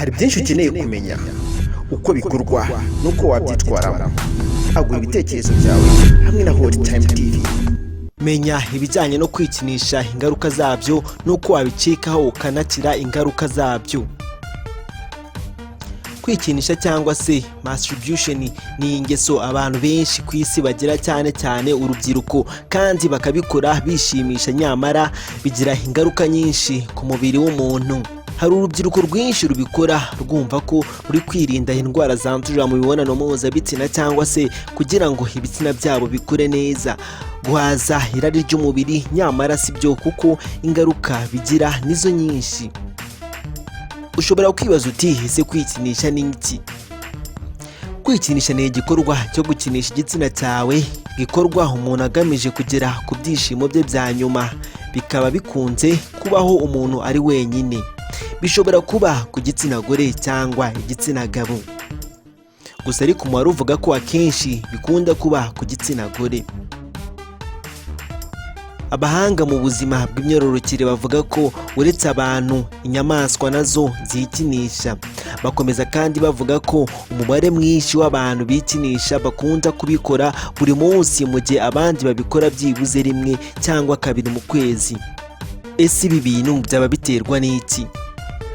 Hari byinshi ukeneye kumenya, uko bikorwa n'uko wabyitwaramo. Agura ibitekerezo byawe hamwe na Hot Time TV. Menya ibijyanye no kwikinisha, ingaruka zabyo n'uko wabicikaho ukanakira ingaruka zabyo. Kwikinisha cyangwa se masturbation ni ingeso abantu benshi ku isi bagira, cyane cyane urubyiruko, kandi bakabikora bishimisha, nyamara bigira ingaruka nyinshi ku mubiri w'umuntu. Hari urubyiruko rwinshi rubikora rwumva ko ruri kwirinda indwara zandurira mu mibonano mpuzabitsina, cyangwa se kugira ngo ibitsina byabo bikure neza, guhaza irari ry'umubiri, nyamara si byo, kuko ingaruka bigira nizo nyinshi. Ushobora kwibaza uti: "Ese kwikinisha ni iki?" Kwikinisha ni igikorwa cyo gukinisha igitsina cyawe, gikorwa umuntu agamije kugera ku byishimo bye bya nyuma, bikaba bikunze kubaho umuntu ari wenyine. Bishobora kuba ku gitsina gore cyangwa igitsina gabo gusa, ariko umubare uvuga ko akenshi bikunda kuba ku gitsina gore. Abahanga mu buzima bw'imyororokere bavuga ko uretse abantu, inyamaswa nazo zikinisha. Bakomeza kandi bavuga ko umubare mwinshi w'abantu bikinisha bakunda kubikora buri munsi, mu gihe abandi babikora byibuze rimwe cyangwa kabiri mu kwezi. Ese ibi bintu byaba biterwa n'iki?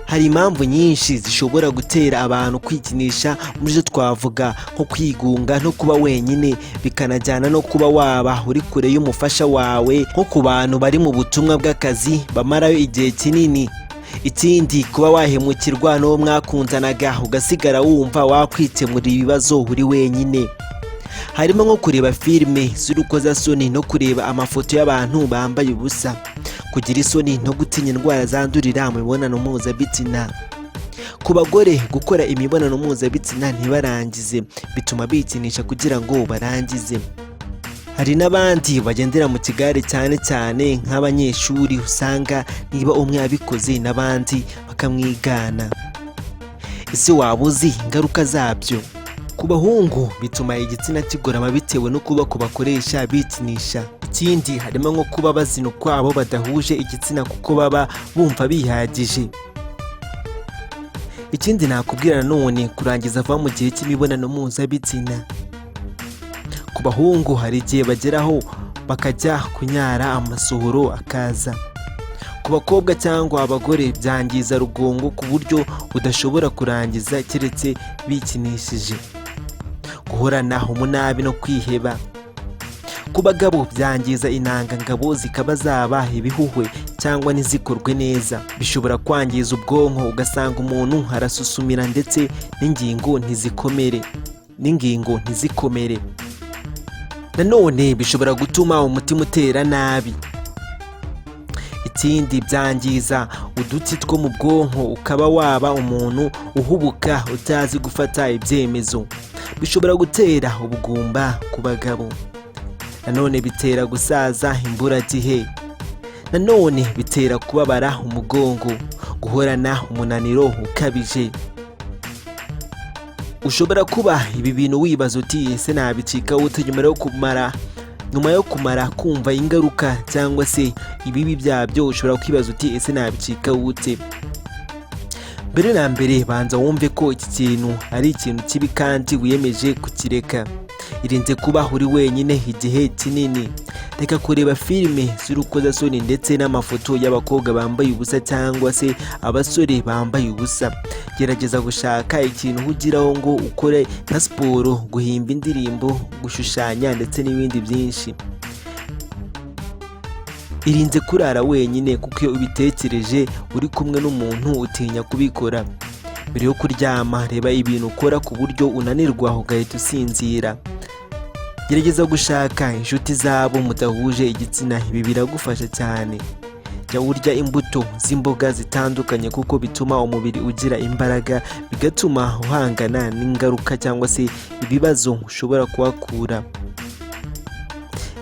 Hari impamvu nyinshi zishobora gutera abantu kwikinisha. Muri zo twavuga nko kwigunga no kuba wenyine, bikanajyana no kuba waba uri kure y'umufasha wawe, nko ku bantu bari mu butumwa bw'akazi bamarayo igihe kinini. Ikindi, kuba wahemukirwa n'uwo mwakundanaga, ugasigara wumva wakwikemurira ibibazo uri wenyine. Harimo nko kureba filime z'urukozasoni no kureba amafoto y'abantu bambaye ubusa, kugira isoni no gutinya indwara zandurira mu mibonano mpuzabitsina. Ku bagore, gukora imibonano mpuzabitsina ntibarangize bituma bikinisha kugira ngo barangize. Hari n'abandi bagendera mu kigare, cyane cyane nk'abanyeshuri, usanga niba umwe abikoze n'abandi bakamwigana. Ese waba uzi ingaruka zabyo? Ku bahungu, bituma igitsina kigorama bitewe n'ukuboko bakoresha bikinisha. Ikindi, harimo nko kuba bazinukwa abo badahuje igitsina, kuko baba bumva bihagije. Ikindi nakubwira nanone, kurangiza vuba mu gihe cy'imibonano mpuzabitsina. Ku bahungu, hari igihe bageraho bakajya kunyara amasohoro akaza. Ku bakobwa cyangwa abagore, byangiza rugongo ku buryo udashobora kurangiza keretse bikinishije. Guhorana umunabi no kwiheba. Ku bagabo, byangiza intangangabo zikaba zaba ibihuhwe cyangwa ntizikorwe neza. Bishobora kwangiza ubwonko, ugasanga umuntu arasusumira, ndetse n'ingingo ntizikomere. Nanone bishobora gutuma umutima utera nabi. Ikindi, byangiza udutsi two mu bwonko, ukaba waba umuntu uhubuka, utazi gufata ibyemezo. Bishobora gutera ubugumba ku bagabo. Nanone bitera gusaza imburagihe. Nanone bitera kubabara umugongo, guhorana umunaniro ukabije. Ushobora kuba ibi bintu wibaza uti: "Ese nabicika ute?" Nyuma yo kumara kumva ingaruka cyangwa se ibibi byabyo, ushobora kwibaza uti: "Ese nabicika ute?" Mbere na mbere, banza wumve ko iki kintu ari ikintu kibi kandi wiyemeje kukireka. Irinze kuba uri wenyine igihe kinini. Reka kureba filime z'urukozasoni ndetse n'amafoto y'abakobwa bambaye ubusa cyangwa se abasore bambaye ubusa. Gerageza gushaka ikintu uhugiraho ngo ukore, nka siporo, guhimba indirimbo, gushushanya ndetse n'ibindi byinshi. Irinze kurara wenyine, kuko iyo ubitekereje uri kumwe n'umuntu utinya kubikora. Mbere yo kuryama, reba ibintu ukora ku buryo unanirwa ugahita usinzira. Gerageza gushaka inshuti zabo mudahuje igitsina, ibi biragufasha cyane. Jya urya imbuto z'imboga zitandukanye, kuko bituma umubiri ugira imbaraga, bigatuma uhangana n'ingaruka cyangwa se ibibazo ushobora kuhakura.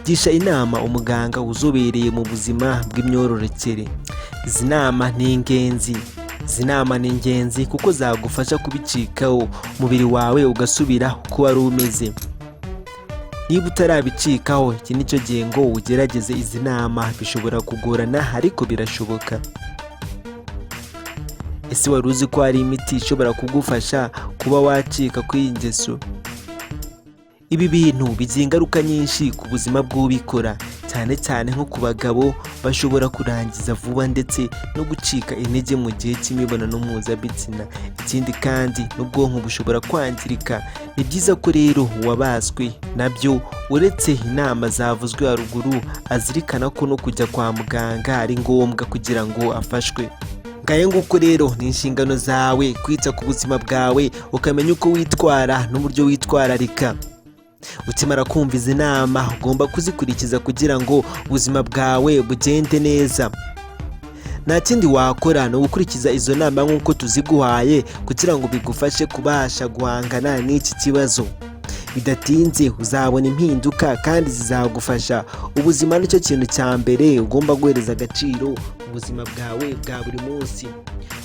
Gisha inama umuganga uzobereye mu buzima bw'imyororokere. Izi nama ni ingenzi kuko zagufasha kubicikaho, umubiri wawe ugasubira uko wari umeze. Niba utarabicikaho, iki ni cyo gihe ngo ugerageze izi nama. Bishobora kugorana, ariko birashoboka. Ese waba uzi ingaruka zo kwikinisha? Ese wari uzi ko hari imiti ishobora kugufasha kuba wacika kuri iyi ngeso? Ibi bintu bigira ingaruka nyinshi ku buzima bw'ubikora, cyane cyane nko ku bagabo bashobora kurangiza vuba ndetse no gucika intege mu gihe cy'imibonano mpuzabitsina. Ikindi kandi, n'ubwonko bushobora kwangirika. Ni byiza ko rero uwabaswe nabyo, uretse inama zavuzwe haruguru, azirikana ko no kujya kwa muganga ari ngombwa kugira ngo afashwe. Ngayo nguko rero, ni inshingano zawe kwita ku buzima bwawe, ukamenya uko witwara n'uburyo witwararika. Ukimara kumva izi nama, ugomba kuzikurikiza kugira ngo ubuzima bwawe bugende neza. Nta kindi wakora, ni ugukurikiza izo nama nk'uko tuziguhaye kugira ngo bigufashe kubasha guhangana n'iki kibazo. Bidatinze uzabona impinduka kandi zizagufasha. Ubuzima nicyo kintu cya mbere ugomba guhereza agaciro mu buzima bwawe bwa buri munsi,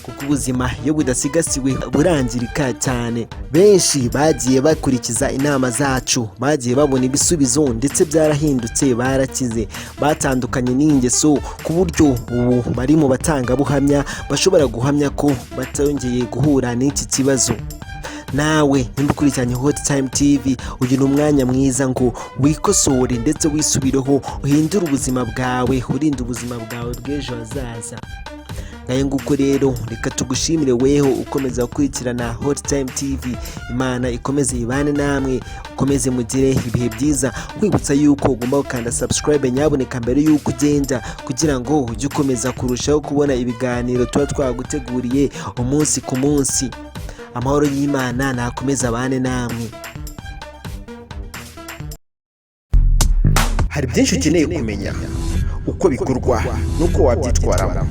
kuko ubuzima iyo budasigasiwe burangirika cyane. Benshi bagiye bakurikiza inama zacu bagiye babona ibisubizo, ndetse byarahindutse, barakize, batandukanye n'ingeso, ku buryo ubu bari mu batangabuhamya bashobora guhamya ko batongeye guhura n'iki kibazo. Nawe nimba ukurikiranye Hot Time TV, uyu ni umwanya mwiza ngo wikosore ndetse wisubireho, uhindure ubuzima bwawe, urinde ubuzima bwawe bw'ejo hazaza. Ngayo nguko rero, reka tugushimire weho ukomeza gukurikirana Hot Time TV. Imana ikomeze ibane namwe, ukomeze mugire ibihe byiza. Nkwibutsa yuko ugomba gukanda subscribe nyaboneka mbere yuko ugenda, kugira ngo ujye ukomeza kurushaho kubona ibiganiro tuba twaguteguriye umunsi ku munsi. Amahoro y'Imana nakomeze abane namwe. Hari byinshi ukeneye kumenya, uko bikorwa n'uko wabyitwaramo.